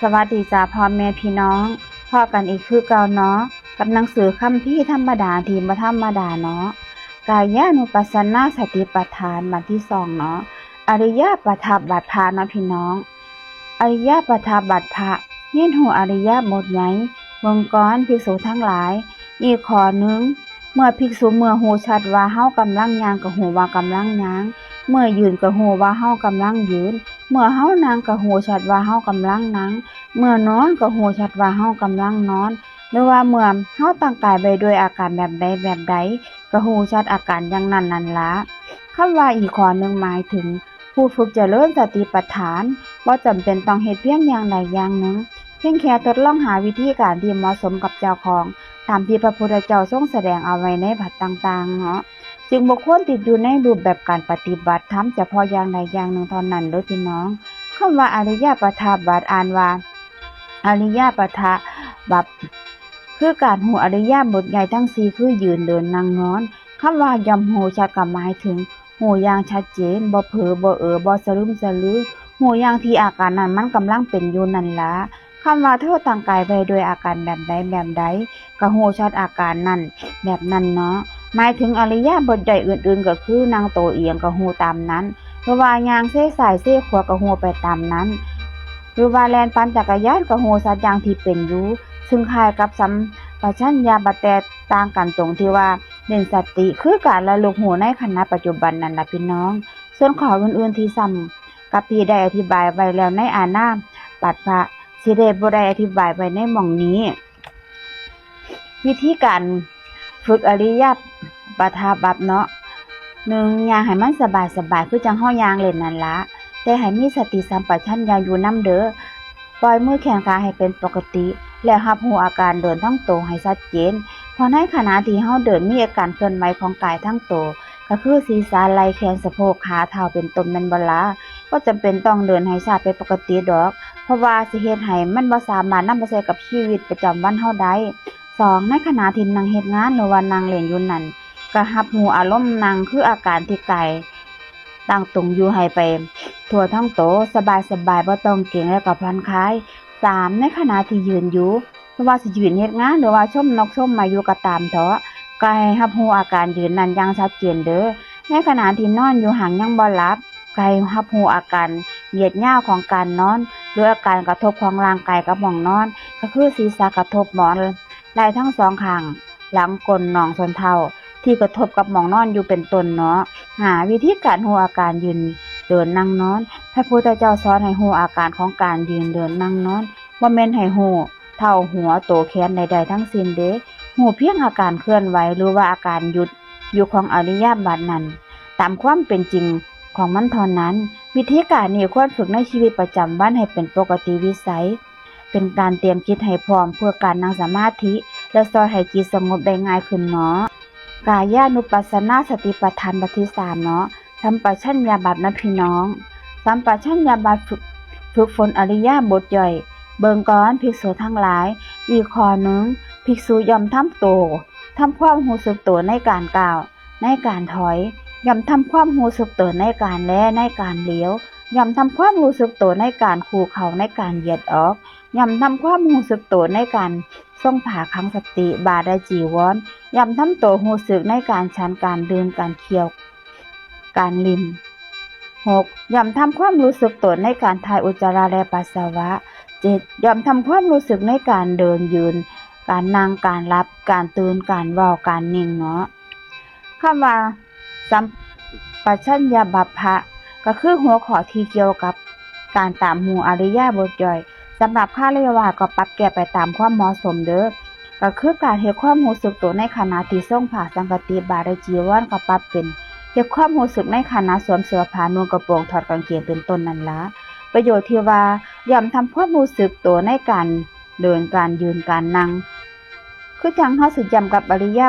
ສະຫວັດດີຈ້າພໍ່ແມ່ພີ່ນ້ອງ, ພໍ້ກັນອີກຄືເກົ່າເນາະ ກັບໜັງສືຄຳພີທຳມະດາທີ່ບໍ່ທຳມະດາເນາະ, ກາຍານຸປັດສະນາສະຕິປັດຖານ ບັດທີສອງເນາະ, ອະລິຍະປະທັບບັດພະເນາະພີ່ນ້ອງ. ອະລິຍະປະທັບບັດພະ, ຮຽນຮູ້ອະລິຍະບົດໃຫຍ່. ເບິ່ງກ່ອນ ພິກສຸທັງຫຼາຍ, ອີກຂໍ້ໜຶ່ງ, ເມື່ອພິກສຸ ເມື່ອຮູ້ຊັດວ່າເຮົາກຳລັງຍ່າງ ກໍຮູ້ວ່າກຳລັງຍ່າງ, ເມື່ອຢືນກໍຮູ້ວ່າເຮົາກຳລັງຢືນ, ເມື່ອເຮົານັ່ງກໍຮູ້ຊັດວ່າເຮົາກຳລັງນັ່ງ, ເມື່ອນອນກໍຮູ້ຊັດວ່າເຮົາກຳລັງນອນ, ຫຼືວ່າເມື່ອເຮົາຕັ້ງກາຍໄວ້ດ້ວຍອາການແບບໃດແບບໃດ ກໍຮູ້ຊັດອາການຢ່າງນັ້ນນັ້ນລະ. ຄຳວ່າອີກຂໍ້ໜຶ່ງໝາຍເຖິງ ຜູ້ຝຶກຈະເລີນສະຕິປັດຖານ ບໍ່ຈຳເປັນຕ້ອງເຮັດພຽງຢ່າງໃດຢ່າງໜຶ່ງ, ພຽງແຄ່ທົດລອງຫາວິທີການທີ່ເໝາະສົມກັບເຈົ້າຂອງ ຕາມທີ່ພະພຸດທະເຈົ້າຊົງສະແດງເອົາໄວ້ໃນບັດຕ່າງໆເນາະ, ຈຶ່ງບໍ່ຄວນຕິດຢູ່ໃນຮູບແບບການປະຕິບັດທຳສະເພາະຢ່າງໃດຢ່າງໜຶ່ງເທົ່ານັ້ນເດີ້ພີ່ນ້ອງ. ຄຳວ່າອະລິຍະປະທັບບັດ ອ່ານວ່າ ອະລິຍະປະທະບັບ ຄືການຮູ້ອະລິຍະບົດໃຫຍ່ທັງສີ່ ຄື ຢືນ, ເດີນ, ນັ່ງ, ນອນ. ຄຳວ່າຍ່ອມຮູ້ຊັດ ກໍໝາຍເຖິງ ຮູ້ຢ່າງຊັດເຈນ, ບໍ່ເຜີ, ບໍ່ເອີ, ບໍ່ສະລຶມສະລື, ຮູ້ຢ່າງທີ່ອາການນັ້ນມັນກຳລັງເປັນຢູ່ນັ້ນລະ. ຄຳວ່າເທົ່າຕັ້ງກາຍໄວ້ດ້ວຍອາການແບບໃດແບບໃດ ກໍຮູ້ຊັດອາການນັ້ນແບບນັ້ນເນາະ, ໝາຍເຖິງອະລິຍະບົດໃຫຍ່ອື່ນໆ ກໍຄື ນັ່ງໂຕອຽງກໍຮູ້ຕາມນັ້ນ, ຫຼືວ່າຍ່າງເຊຊ້າຍເຊຂວາກໍຮູ້ໄປຕາມນັ້ນ, ຫຼືວ່າແລ່ນປັ່ນຈັກກະຍານກໍຮູ້ຊັດຢ່າງທີ່ເປັນຢູ່, ຊຶ່ງຄ້າຍກັບສຳປະຊັນຍະບັດ ແຕ່ຕ່າງກັນຕົງທີ່ວ່າ ເນັ້ນສະຕິ ຄືການລະລຶກຮູ້ໃນຂະນະປັດຈຸບັນນັ້ນລະພີ່ນ້ອງ. ສ່ວນຂໍ້ອື່ນໆທີ່ຊ້ຳກັບທີ່ໄດ້ອະທິບາຍໄວ້ແລ້ວໃນອານາປັດພະ ຊິໄດ້ບໍ່ໄດ້ອະທິບາຍໄວ້ໃນໝ່ອງນີ້. ວິທີການຝຶກອະລິຍະປະທະບັບເນາະ, ໜຶ່ງ ຍ່າງໃຫ້ມັນສະບາຍໆ ຄືຈັ່ງເຮົາຍ່າງເລ່ນນັ້ນລະ, ແຕ່ໃຫ້ມີສະຕິສຳປະຊັນຍະຢູ່ນຳເດີ້. ປ່ອຍມືແຂນຂາໃຫ້ເປັນປົກກະຕິ ແລ້ວຮັບຮູ້ອາການເດີນທັງໂຕໃຫ້ຊັດເຈນ, ເພາະໃນຂະນະທີ່ເຮົາເດີນ ມີອາການເຄື່ອນໄຫວຂອງກາຍທັງໂຕ ກໍຄື ສີສະ, ໄຫຼ່, ແຂນ, ສະໂພກ, ຂາ, ເທົ້າ ເປັນຕົ້ນ ແມ່ນບໍ່ລະ? ບໍ່ຈຳເປັນຕ້ອງເດີນໃຫ້ຊ້າເປັນປົກກະຕິດອກ, ເພາະວ່າຊິເຮັດໃຫ້ມັນບໍ່ສາມາດນຳໄປໃຊ້ກັບຊີວິດປະຈຳວັນເຮົາໄດ້. ສອງ ໃນຂະນະທີ່ນັ່ງເຮັດງານ ຫຼືວ່ານັ່ງເລ່ນຢູ່ນັ້ນ, ກໍຮັບຮູ້ອາລົມນັ່ງ ຄືອາການທີ່ກາຍຕັ້ງຕົງຢູ່ໃຫ້ໄປທົ່ວທັງໂຕ, ສະບາຍໆ ບໍ່ຕ້ອງເກງ ແລ້ວກໍຜ່ອນຄາຍ. ສາມ ໃນຂະນະທີ່ຢືນຢູ່, ບໍ່ວ່າຊິຢືນເຮັດງານ ຫຼືວ່າຊົມນົກຊົມໄມ້ຢູ່ກໍຕາມເທາະ, ກໍໃຫ້ຮັບຮູ້ອາການຢືນນັ້ນຢ່າງຊັດເຈນເດີ້. ໃນຂະນະທີ່ນອນຢູ່ຫາກຍັງບໍ່ຫຼັບ, ກໍໃຫ້ຮັບຮູ້ອາການຍືດຍາວຂອງການນອນ ຫຼືອາການກະທົບຂອງຮ່າງກາຍກັບໝ່ອງນອນ, ກໍຄື ສີສະກະທົບໝອນ, ໄຫຼ່ທັງສອງຂ້າງ, ຫຼັງ, ກົ້ນ, ໜ່ອງ, ສົ້ນເທົ້າ ທີ່ກະທົບກັບໝ່ອງນອນຢູ່ເປັນຕົ້ນເນາະ. ຫ້າ ວິທີການຮູ້ອາການຢືນ, ເດີນ, ນັ່ງ, ນອນ. ພະພຸດທະເຈົ້າສອນໃຫ້ຮູ້ອາການຂອງການຢືນ, ເດີນ, ນັ່ງ, ນອນ, ບໍ່ແມ່ນໃຫ້ຮູ້ເທົ້າ, ຫົວ, ໂຕ, ແຂນໃດໆທັງສິ້ນເດ, ຮູ້ພຽງອາການເຄື່ອນໄຫວ ຫຼືວ່າອາການຢຸດຢູ່ຂອງອະລິຍະບັດນັ້ນ ຕາມຄວາມເປັນຈິງຂອງມັນເທົ່ານັ້ນ. ວິທີການນີ້ຄວນຝຶກໃນຊີວິດປະຈຳວັນໃຫ້ເປັນປົກກະຕິວິໄສ, ເປັນການຕຽມຈິດໃຫ້ພ້ອມເພື່ອການນັ່ງສະມາທິ ແລະ ຊ່ອຍໃຫ້ຈິດສະຫງົບໄດ້ງ່າຍຂຶ້ນເນາະ. ກາຍານຸປັດສະນາສະຕິປັດຖານ ບັດທີສາມເນາະ, ສຳປະຊັນຍະບັດນະພີ່ນ້ອງ. ສຳປະຊັນຍະບັດ ຝຶກ ຝຶກຝົນອະລິຍະບົດຍ່ອຍ. ເບິ່ງກ່ອນ ພິກສຸທັງຫຼາຍ, ອີກຂໍ້ໜຶ່ງ, ພິກສຸຍ່ອມທຳໂຕ, ທຳຄວາມຮູ້ສຶກໂຕໃນການກ້າວ, ໃນການຖອຍ, ຍ່ອມທຳຄວາມຮູ້ສຶກໂຕໃນການແລ ໃນການຫຼຽວ, ຍ່ອມທຳຄວາມຮູ້ສຶກໂຕໃນການຄູ່ເຂົ້າ, ໃນການຢຽດອອກ, ຍ່ອມທຳຄວາມຮູ້ສຶກໂຕໃນການ ຊົງຜ້າຂັງສະຕິ, ບາດ ແລະ ຈີວອນ. ຍ່ອມທຳໂຕຮູ້ສຶກໃນການສັນ, ການດື່ມ, ການຄ້ຽວ, ການລິນ. ຫົກ ຍ່ອມທຳຄວາມຮູ້ສຶກຕົນໃນການຖ່າຍອຸດຈາລະ ແລະ ປັດສະວະ. ເຈັດ ຍ່ອມທຳຄວາມຮູ້ສຶກໃນການເດີນ, ຢືນ, ການນັ່ງ, ການຫຼັບ, ການຕື່ນ, ການເວົ້າ, ການນິ່ງເນາະ. ຄຳວ່າ ສຳປະຊັນຍະບັບພະ ກໍຄືຫົວຂໍ້ທີ່ກ່ຽວກັບການຕາມຮູ້ອະລິຍະບົດຍ່ອຍ. ສຳລັບຄາລະວາດກໍປັບແກ້ໄປຕາມຄວາມເໝາະສົມເດີ້, ກໍຄືການເຮັດຄວາມຮູ້ສຶກໂຕໃນຂະນະທີ່ຊົງຜ້າສັງຄະຕິ ບາດ ແລະ ຈີວອນ ກໍປັບເປັນເຮັດຄວາມຮູ້ສຶກໃນຂະນະສວມເສື້ອຜ້າ ນຸ່ງກະໂປງ ຖອດກາງເກງ ເປັນຕົ້ນນັ້ນລະ. ປະໂຫຍດທີ່ວ່າ ຍ່ອມທຳຄວາມຮູ້ສຶກໂຕໃນການເດີນ, ການຢືນ, ການນັ່ງ ຄືຈັ່ງເຮົາຊິຢ້ຳກັບອະລິຍະ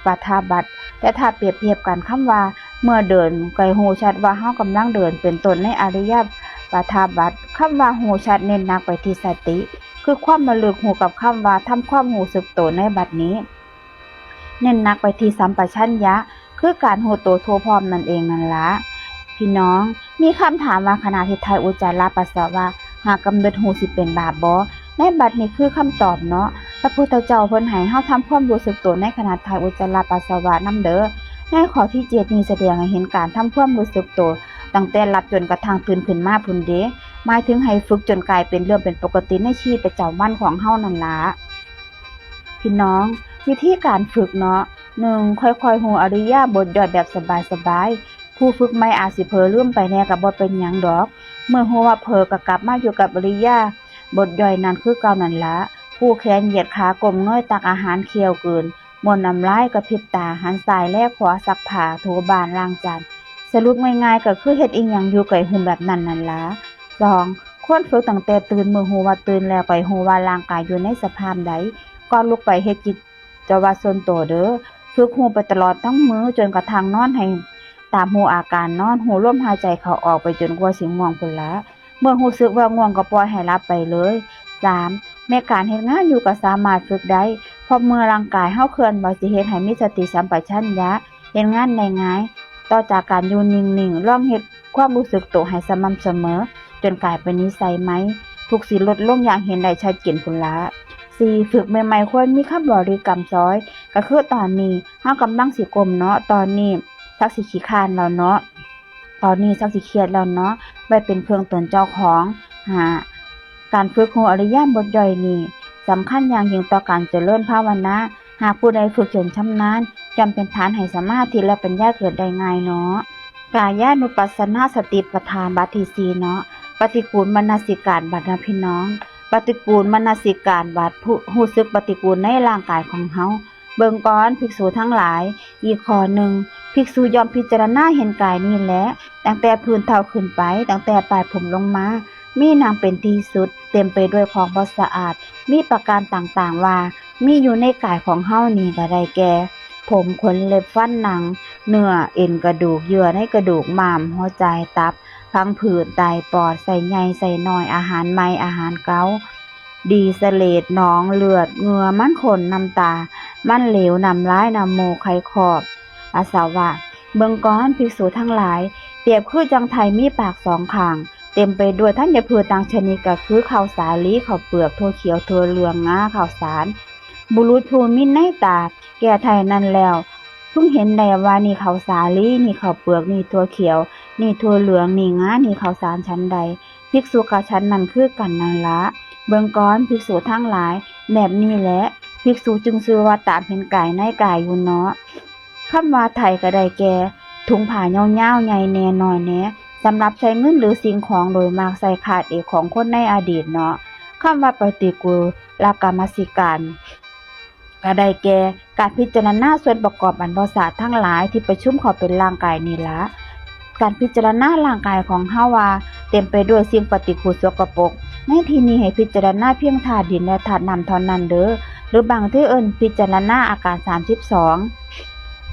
ປະທະບັດ, ແຕ່ຖ້າປຽບທຽບກັນຄຳວ່າ ເມື່ອເດີນ ກໍໃຫ້ຮູ້ຊັດວ່າເຮົາກຳລັງເດີນ ເປັນຕົ້ນໃນອະລິຍະປະທະບັດ. ຄຳວ່າຮູ້ຊັດເນັ້ນໜັກໄປທີ່ສະຕິ ຄືຄວາມລະລຶກຮູ້ ກັບຄຳວ່າທຳຄວາມຮູ້ສຶກໂຕໃນບັດນີ້ ເນັ້ນໜັກໄປທີ່ສຳປະຊັນຍະ ຄືການຮູ້ໂຕທົ່ວພ້ອມນັ້ນເອງນັ້ນລະ. ພີ່ນ້ອງ ມີຄຳຖາມວ່າ ຂະນະທີ່ຖ່າຍອຸດຈາລະປັດສະວະ ຫາກຳນົດຮູ້ຊິເປັນບາບບໍ່? ໃນບັດນີ້ຄືຄຳຕອບເນາະ. ພະພຸດທະເຈົ້າເພິ່ນໃຫ້ເຮົາທຳຄວາມຮູ້ສຶກໂຕໃນຂະນະຖ່າຍອຸດຈາລະປັດສະວະນຳເດີ. ໃນຂໍ້ທີເຈັດນີ້ສະແດງໃຫ້ເຫັນການທຳຄວາມຮູ້ສຶກໂຕຕັ້ງແຕ່ຫຼັບຈົນກະທັ້ງຕື່ນຂຶ້ນມາພຸ້ນເດ. ໝາຍເຖິງໃຫ້ຝຶກຈົນກາຍເປັນເລື່ອງເປັນປົກກະຕິໃນຊີວິດປະຈຳວັນຂອງເຮົານັ້ນລະ. ພີ່ນ້ອງ, ວິທີການຝຶກເນາະ, ໜຶ່ງ ຄ່ອຍໆຮູ້ອິລິຍາບົດຍ່ອຍແບບສະບາຍໆ. ຜູ້ຝຶກໃໝ່ອາດຊິເຜີລືມໄປແດ່ກໍບໍ່ເປັນຫຍັງດອກ. ເມື່ອຮູ້ວ່າເຜີກໍກັບມາຢູ່ກັບອິລິຍາບົດຍ່ອຍນັ້ນຄືເກົ່ານັ້ນລະ. ກູ້ແຂນ, ຢຽດຂາ, ກົ້ມເງີຍ, ຕັກອາຫານ, ຄ້ຽວກືນ, ມ້ວນນ້ຳລາຍ, ກະພິບຕາ, ຫັນຊ້າຍແລຂວາ, ຊັກຜ້າ, ຖູບ້ານ, ລ້າງຈານ. ສະຫຼຸບງ່າຍໆກໍຄືເຮັດອີ່ຫຍັງຢູ່ກໍໃຫ້ຮູ້ແບບນັ້ນນັ້ນລະ. ສອງ ຄວນຝຶກຕັ້ງແຕ່ຕື່ນ, ເມື່ອຮູ້ວ່າຕື່ນແລ້ວກໍໃຫ້ຮູ້ວ່າຮ່າງກາຍຢູ່ໃນສະພາບໃດ. ກ່ອນລຸກໄປເຮັດກິດ ຈະວາດສ່ວນໂຕເດີ. ຝຶກຮູ້ໄປຕະຫຼອດທັງມື້ ຈົນກະທັ່ງນອນໃຫ້ຕາມຮູ້ອາການນອນ, ຮູ້ລົມຫາຍໃຈເຂົ້າອອກໄປຈົນກວ່າຊິງ່ວງພຸ້ນລະ. ເມື່ອຮູ້ສຶກວ່າງ່ວງກໍປ່ອຍໃຫ້ຫຼັບໄປເລີຍ. ສາມ ແມ້ການເຮັດງານຢູ່ກໍສາມາດຝຶກໄດ້, ເພາະເມື່ອຮ່າງກາຍເຮົາເຄື່ອນໄຫວ ຊິເຮັດໃຫ້ມີສະຕິສຳປະຊັນຍະ, ເຮັດງານໄດ້ງ່າຍ. ຕໍ່ຈາກການຢູ່ນິ່ງໆ, ລອງເຮັດຄວາມຮູ້ສຶກໂຕໃຫ້ສະໝ່ຳສະເໝີ ຈົນກາຍເປັນນິໄສໃໝ່, ທຸກສິລົດລົງຢ່າງເຫັນໄດ້ຊັດເຈນພຸ້ນລະ. ສີ່ ຝຶກໃໝ່ໆຄວນມີຄຳບໍລິກຳຊ່ອຍ, ກໍຄືຕອນນີ້ເຮົາກຳລັງຊິກົ້ມເນາະ, ຕອນນີ້ຊັກຊິຂີ້ຄ້ານແລ້ວເນາະ, ຕອນນີ້ຊັກຊິຄຽດແລ້ວເນາະ, ໄວ້ເປັນເຄື່ອງເຕືອນເຈົ້າຂອງ. ຫ້າ ການຝຶກຮູ້ອິລິຍາບົດຍ່ອຍນີ້ສຳຄັນຢ່າງຍິ່ງຕໍ່ການຈະເລີນພາວະນາ. ຫາກຜູ້ໃດຝຶກຈົນຊຳນານ, ຍ່ອມເປັນຖານໃຫ້ສະມາທິ ແລະ ປັນຍາເກີດໄດ້ງ່າຍເນາະ. ກາຍານຸປັດສະນາສະຕິປະທານ ບັດທີສີ່ເນາະ, ປະຕິກູນມະນະສິການບັດນະພີ່ນ້ອງ. ປະຕິກູນມະນະສິການບັດ ຮູ້ສຶກປະຕິກູນໃນຮ່າງກາຍຂອງເຮົາ. ເບິ່ງກ່ອນ ພິກສຸທັງຫຼາຍ, ອີກຂໍ້ໜຶ່ງ, ພິກສຸຍ່ອມພິຈາລະນາເຫັນກາຍນີ້ແລະ, ຕັ້ງແຕ່ພື້ນເທົ້າຂຶ້ນໄປ, ຕັ້ງແຕ່ປາຍຜົມລົງມາ, ມີຫຍັງເປັນທີ່ສຸດ, ເຕັມໄປດ້ວຍຂອງບໍ່ສະອາດ, ມີປະການຕ່າງໆວ່າ ມີຢູ່ໃນກາຍຂອງເຮົານີ້ກໍໄດ້ແກ່ ຜົມ, ຂົນ, ເລັບ, ຟັນ, ໜັງ, ເນື້ອ, ເອັນ, ກະດູກ, ເຍື່ອໃນກະດູກ, ມ້າມ, ຫົວໃຈ, ຕັບ, ພັງຜືດ, ໄຕ, ປອດ, ໄສ້ໃຫຍ່, ໄສ້ນ້ອຍ, ອາຫານໃໝ່, ອາຫານເກົ່າ, ດີ, ສະເລດ, ໜອງ, ເລືອດ, ເຫຍື້ອ, ມັນຂົນ, ນ້ຳຕາ, ມັນເຫຼວ, ນ້ຳລາຍ, ນ້ຳມູກ, ໄຂ່ຄອກ, ປັດສະວະ. ເບິ່ງກ່ອນ ພິກສຸທັງຫຼາຍ, ປຽບຄືຈັ່ງໄທມີປາກສອງຂ້າງ, ເຕັມໄປດ້ວຍທັນຍະພືດຕ່າງຊະນິດ ກໍຄືເຂົ້າສາລີ, ເຂົ້າເປືອກ, ຖົ່ວຂຽວ, ຖົ່ວເຫຼືອງ, ງາ, ເຂົ້າສານ. ບຸລຸດຜູ້ມີໃນຕາແກ່ໄທນັ້ນແລ້ວ ເພິ່ງເຫັນໄດ້ວ່ານີ້ເຂົ້າສາລີ, ນີ້ເຂົ້າເປືອກ, ນີ້ຖົ່ວຂຽວ, ນີ້ຖົ່ວເຫຼືອງ, ນີ້ງາ, ນີ້ເຂົ້າສານ ສັນໃດ, ພິກສຸກໍສັນນັ້ນຄືກັນນັ້ນລະ. ເບິ່ງກ່ອນ ພິກສຸທັງຫຼາຍ, ແບບນີ້ແຫຼະ ພິກສຸຈຶ່ງຊື່ວ່າຕາມເຫັນກາຍໃນກາຍຢູ່ເນາະ. ຄຳວ່າໄຖກໍໄດ້ແກ່ ຖົງຜ້າຍາວໆ ໃຫຍ່ແດ່ ນ້ອຍແດ່ ສຳລັບໃສ່ເງິນ ຫຼື ສິ່ງຂອງ, ໂດຍມັກໃສ່ຄາດເອກຂອງຄົນໃນອະດີດເນາະ. ຄຳວ່າປະຕິກູລະກຳມະສິການ ກໍໄດ້ແກ່ ການພິຈາລະນາສ່ວນປະກອບອັນບໍ່ສະອາດທັງຫຼາຍທີ່ປະຊຸມເຂົ້າເປັນຮ່າງກາຍນີ້ລະ. ການພິຈາລະນາຮ່າງກາຍຂອງເຮົາວ່າເຕັມໄປດ້ວຍສິ່ງປະຕິກູນສົກກະປົກ, ໃນທີ່ນີ້ໃຫ້ພິຈາລະນາພຽງທາດດິນ ແລະ ທາດນ້ຳເທົ່ານັ້ນເດີ ຫຼື ບາງທີ່ເອີ້ນພິຈາລະນາອາການສາມສິບສອງ.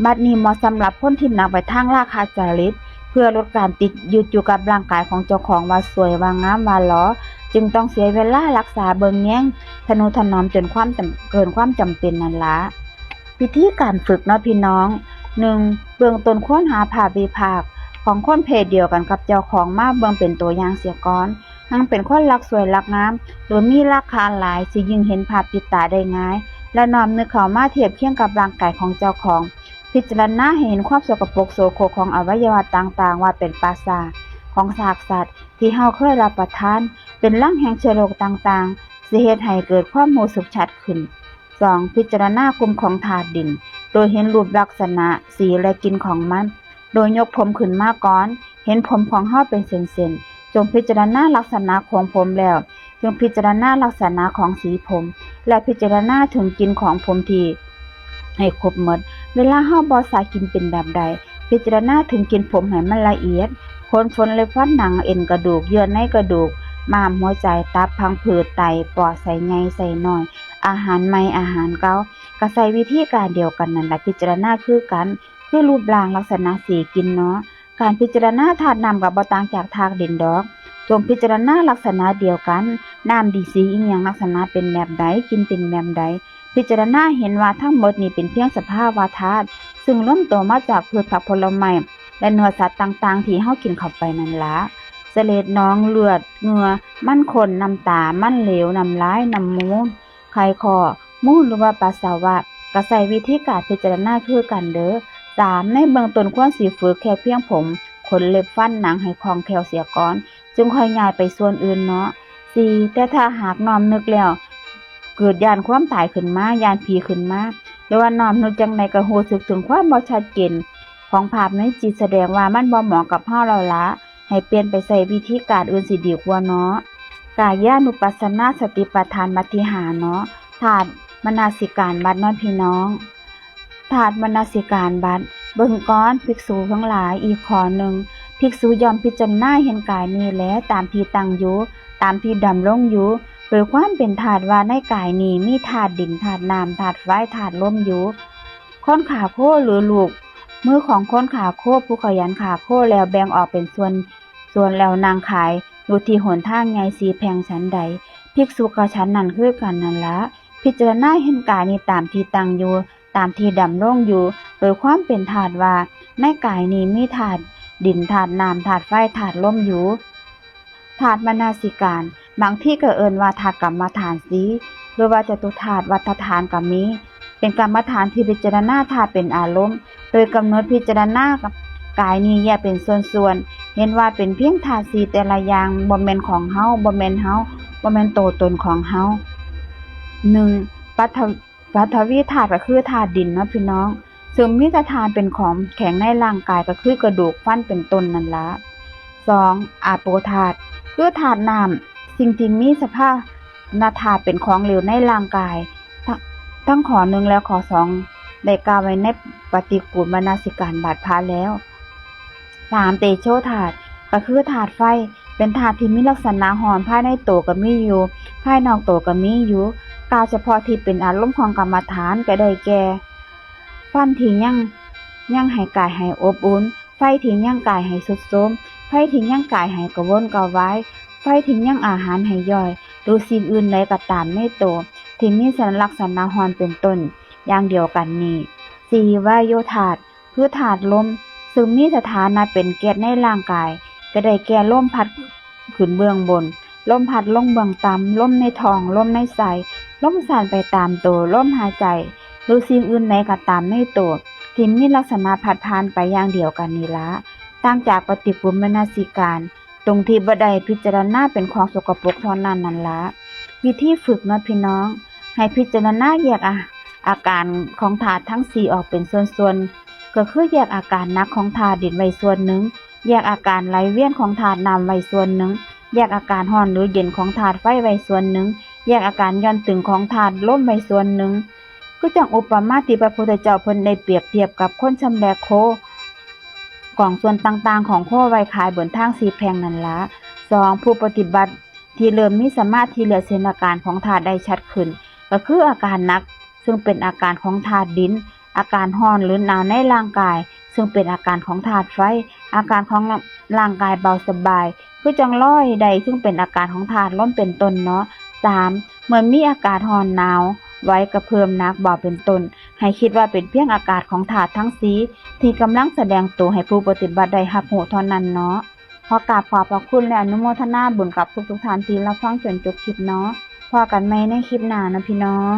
ບັດນີ້ເໝາະສຳລັບຄົນທີ່ໜັກໄປທາງລາຄະຈະລິດ, ເພື່ອຫຼຸດການຕິດຍຶດຢູ່ກັບຮ່າງກາຍຂອງເຈົ້າຂອງວ່າສວຍ, ວ່າງາມ, ວ່າຫຼໍ່, ຈຶ່ງຕ້ອງເສຍເວລາລັກສາເບິ່ງແຍງ, ທະນຸຖະໜອມຈົນຄວາມຈຳ, ເກີນຄວາມຈຳເປັນນັ້ນລະ. ວິທີການຝຶກເນາະພີ່ນ້ອງ, ໜຶ່ງ ເບື້ອງຕົ້ນຄວນຫາພາບວິພາກຂອງຄົນເພດດຽວກັນກັບເຈົ້າຂອງມາເບິ່ງເປັນຕົວຢ່າງເສຍກ່ອນ. ຫາກເປັນຄົນລັກສວຍລັກງາມ ຫຼື ມີລາຄະຫຼາຍ ຊິຍິ່ງເຫັນພາບຕິດຕາໄດ້ງ່າຍ ແລະ ນ້ອມນຶກເຂົ້າມາທຽບຄຽງກັບຮ່າງກາຍຂອງເຈົ້າຂອງ. ພິຈາລະນາໃຫ້ເຫັນຄວາມສົກກະປົກໂສໂຄຣກຂອງອະໄວຍະວະຕ່າງໆ ວ່າເປັນປາສາດຂອງຊາກສັດທີ່ເຮົາເຄີຍຮັບປະທານ, ເປັນລັງແຫ່ງເຊື້ອໂລກຕ່າງໆ ຊິເຮັດໃຫ້ເກີດຄວາມຮູ້ສຶກຊັດຂຶ້ນ. ສອງ ພິຈາລະນາກຸ່ມຂອງທາດດິນ ໂດຍເຫັນຮູບລັກສະນະ, ສີ ແລະ ກິ່ນຂອງມັນ, ໂດຍຍົກຜົມຂຶ້ນມາກ່ອນ, ເຫັນຜົມຂອງເຮົາເປັນເສັ້ນໆ. ຈົ່ງພິຈາລະນາລັກສະນະຂອງຜົມແລ້ວ, ຈຶ່ງພິຈາລະນາລັກສະນະຂອງສີຜົມ ແລະ ພິຈາລະນາເຖິງກິ່ນຂອງຜົມທີ່ໃຫ້ຄົບໝົດ. ເວລາເຮົາບໍ່ສາກິນເປັນແບບໃດ, ພິຈາລະນາເຖິງກິ່ນຜົມໃຫ້ມັນລະອຽດ, ຂົນ, ຂົນ, ເລັບ, ຟັນ, ໜັງ, ເອັນ, ກະດູກ, ເຍື່ອໃນກະດູກ, ມ້າມ, ຫົວໃຈ, ຕັບ, ພັງຜືດ, ໄຕ, ປອດ, ໄສ້ໃຫຍ່, ໄສ້ນ້ອຍ, ອາຫານໃໝ່, ອາຫານເກົ່າ, ກະໃຊ້ວິທີການດຽວກັນນັ້ນລະ, ພິຈາລະນາຄືກັນ, ຄືຮູບຮ່າງ, ລັກສະນະ, ສີ, ກິ່ນເນາະ. ການພິຈາລະນາທາດນ້ຳກໍບໍ່ຕ່າງຈາກທາດດິນດອກ. ຈົ່ງພິຈາລະນາລັກສະນະດຽວກັນ, ນ້ຳດີສີອີ່ຫຍັງ, ລັກສະນະເປັນແບບໃດ, ກິ່ນເປັນແບບໃດ. ພິຈາລະນາເຫັນວ່າທັງໝົດນີ້ເປັນພຽງສະພາວະທາດ, ຊຶ່ງລວມຕົວມາຈາກພືດຜັກຜົນລະໄມ້ ແລະ ເນື້ອສັດຕ່າງໆທີ່ເຮົາກິນເຂົ້າໄປນັ້ນລະ. ສະເລັດ, ໜອງເລືອດ, ເຫຍື້ອ, ມັນຂົນ, ນ້ຳຕາ, ມັນເຫຼວ, ນ້ຳລາຍ, ນ້ຳມູນ, ໄຂ່ຂໍ້, ມູນ ຫຼືວ່າປັດສະວະ, ກໍໃຊ້ວິທີການພິຈາລະນາຄືກັນເດີ້. ສາມ ໃນເບື້ອງຕົ້ນຄວນຊິຝຶກແຄ່ພຽງຜົມ, ຂົນ, ເລັບ, ຟັນ, ໜັງ ໃຫ້ຄ່ອງແຄ້ວເສຍກ່ອນ, ຈຶ່ງຄ່ອຍຍ້າຍໄປສ່ວນອື່ນເນາະ. ສີ່ ແຕ່ຖ້າຫາກນ້ອມນຶກແລ້ວ ເກີດຢ້ານຄວາມຕາຍຂຶ້ນມາ, ຢ້ານຜີຂຶ້ນມາ ຫຼືວ່ານ້ອມນຶກຈັ່ງໃດກໍຮູ້ສຶກເຖິງຄວາມບໍ່ຊັດເຈນຂອງພາບໃນຈິດ, ສະແດງວ່າມັນບໍ່ເໝາະກັບເຮົາແລ້ວລະ, ໃຫ້ປ່ຽນໄປໃຊ້ວິທີການອື່ນຊິດີກວ່າເນາະ. ກາຍານຸປັດສະນາສະຕິປັດຖານບັດທີຫ້າເນາະ, ທາດມະນະສິການບັດເນາະພີ່ນ້ອງ. ທາດມະນະສິການບັດ. ເບິ່ງກ່ອນ ພິກສຸທັງຫຼາຍ, ອີກຂໍ້ໜຶ່ງ, ພິກສຸຍ່ອມພິຈາລະນາເຫັນກາຍນີ້ແລ ຕາມທີ່ຕັ້ງຢູ່, ຕາມທີ່ດຳລົງຢູ່, ໂດຍຄວາມເປັນທາດວ່າໃນກາຍນີ້ມີທາດດິນ, ທາດນ້ຳ, ທາດໄຟ, ທາດລົມຢູ່. ຄົນຂ້າໂຄ ຫຼື ລູກມືຂອງຄົນຂ້າໂຄ ຜູ້ຂະຫຍັນຂ້າໂຄ ແລ້ວແບ່ງອອກເປັນສ່ວນ, ສ່ວນແລ້ວນັ່ງຂາຍຢູ່ທີ່ຫົນທາງໃຫຍ່ສີ່ແພ່ງສັນໃດ, ພິກສຸກໍສັນນັ້ນຄືກັນນັ້ນລະ. ພິຈາລະນາເຫັນກາຍນີ້ຕາມທີ່ຕັ້ງຢູ່, ຕາມທີ່ດຳລົງຢູ່, ໂດຍຄວາມເປັນທາດວ່າໃນກາຍນີ້ມີທາດດິນ, ທາດນ້ຳ, ທາດໄຟ, ທາດລົມຢູ່. ທາດມະນະສິການ, ບາງທີກໍເອີ້ນວ່າທາດກຳມະຖານສີ່ ຫຼືວ່າຈະຕຸທາດວັດທະຖານກໍມີ, ເປັນກຳມະຖານທີ່ພິຈາລະນາທາດເປັນອາລົມ, ໂດຍກຳນົດພິຈາລະນາກາຍນີ້ແຍກເປັນສ່ວນໆ, ເຫັນວ່າເປັນພຽງທາດສີ່ແຕ່ລະຢ່າງ, ບໍ່ແມ່ນຂອງເຮົາ, ບໍ່ແມ່ນເຮົາ, ບໍ່ແມ່ນໂຕຕົນຂອງເຮົາ. ໜຶ່ງ ປະທະ ປະທະວີທາດກໍຄືທາດດິນເນາະພີ່ນ້ອງ, ເຊິ່ງມີແຕ່ທາດເປັນຂອງແຂງໃນຮ່າງກາຍ ກໍຄືກະດູກ, ຟັນ ເປັນຕົ້ນນັ້ນລະ. ສອງ ອາໂປທາດ ຄືທາດນ້ຳ, ສິ່ງທີ່ມີສະພານະທາດເປັນຂອງເຫຼວໃນຮ່າງກາຍ, ທັງ ທັງຂໍ້ໜຶ່ງ ແລະ ຂໍ້ສອງ ໄດ້ກ່າວໄວ້ໃນປະຕິກູນມະນະສິການບັດພາແລ້ວ. ສາມ ເຕໂຊທາດ ກໍຄືທາດໄຟ, ເປັນທາດທີ່ມີລັກສະນະຮ້ອນ, ພາຍໃນໂຕກໍມີຢູ່, ພາຍນອກໂຕກໍມີຢູ່, ກ່າວສະເພາະທີ່ເປັນອາລົມຂອງກຳມະຖານ ກໍໄດ້ແກ່ ຟັນທີ່ຍັງ ຍັງໃຫ້ກາຍໃຫ້ອົບອຸ່ນ, ໄຟທີ່ຍັງກາຍໃຫ້ຊຸດໂຊມ, ໄຟທີ່ຍັງກາຍໃຫ້ກະວົນກະວາຍ, ໄຟທີ່ຍັງອາຫານໃຫ້ຍ່ອຍ ຫຼື ສິ່ງອື່ນໃດກໍຕາມໃນໂຕ ທີ່ມີລັກສະນະຮ້ອນເປັນຕົ້ນ ຢ່າງດຽວກັນນີ້. ສີ່ ວາໂຍທາດ ຄືທາດລົມ, ເຊິ່ງມີສະຖານະເປັນແກັສໃນຮ່າງກາຍ, ກໍໄດ້ແກ່ລົມພັດຂຶ້ນເບື້ອງບົນ, ລົມພັດລົງເບື້ອງຕ່ຳ, ລົມໃນທ້ອງ, ລົມໃນໄສ້, ລົມສັ່ນໄປຕາມໂຕ, ລົມຫາຍໃຈ ຫຼື ສິ່ງອື່ນໃດກໍຕາມໃນໂຕ ທີ່ມີລັກສະນະພັດຜ່ານໄປຢ່າງດຽວກັນນີ້ລະ, ຕ່າງຈາກປະຕິກູນມະນະສິການ ຕົງທີ່ບໍ່ໄດ້ພິຈາລະນາເປັນຂອງສົກກະປົກເທົ່ານັ້ນນັ້ນລະ. ວິທີຝຶກເນາະພີ່ນ້ອງ, ໃຫ້ພິຈາລະນາແຍກອາ ອາການຂອງທາດທັງສີ່ອອກເປັນສ່ວນໆ, ກໍຄືແຍກອາການໜັກຂອງທາດດິນໄວ້ສ່ວນໜຶ່ງ, ແຍກອາການໄຫຼວຽນຂອງທາດນ້ຳໄວ້ສ່ວນໜຶ່ງ, ແຍກອາການຮ້ອນ ຫຼື ເຢັນຂອງທາດໄຟໄວ້ສ່ວນໜຶ່ງ, ແຍກອາການຢ່ອນຕຶງຂອງທາດລົມໄວ້ສ່ວນໜຶ່ງ. ຄືຈັ່ງອຸປະມາທີ່ພະພຸດທະເຈົ້າເພິ່ນໄດ້ປຽບທຽບກັບຄົນຊຳແຫຼະໂຄ ກອງສ່ວນຕ່າງໆຂອງໂຄໄວ້ຂາຍບົນທາງສີ່ແພ່ງນັ້ນລະ. ສອງ ຜູ້ປະຕິບັດທີ່ເລີ່ມມີສະມາທິ ແລະ ເຫັນອາການຂອງທາດໄດ້ຊັດຂຶ້ນ ກໍຄືອາການໜັກ ເຊິ່ງເປັນອາການຂອງທາດດິນ, ອາການຮ້ອນ ຫຼື ໜາວໃນຮ່າງກາຍ ເຊິ່ງເປັນອາການຂອງທາດໄຟ, ອາການຂອງຮ່າງກາຍເບົາສະບາຍ ຄືຈັ່ງລອຍໄດ້ ເຊິ່ງເປັນອາການຂອງທາດລົມເປັນຕົ້ນເນາະ. ສາມ ເມື່ອມີອາກາດຮ້ອນໜາວໄຫວກະເພີ່ມໜັກເບົາເປັນຕົ້ນ ໃຫ້ຄິດວ່າເປັນພຽງອາກາດຂອງທາດທັງສີ່ ທີ່ກຳລັງສະແດງໂຕໃຫ້ຜູ້ປະຕິບັດໄດ້ຮັບຮູ້ເທົ່ານັ້ນເນາະ. ຂໍກາບຂອບພະຄຸນ ແລະ ອະນຸໂມທະນາບຸນກັບທຸກໆທ່ານທີ່ຮັບຟັງຈົນຈົບຄລິບເນາະ. ພໍ້ກັນໃໝ່ໃນຄລິບໜ້າເນາະພີ່ນ້ອງ.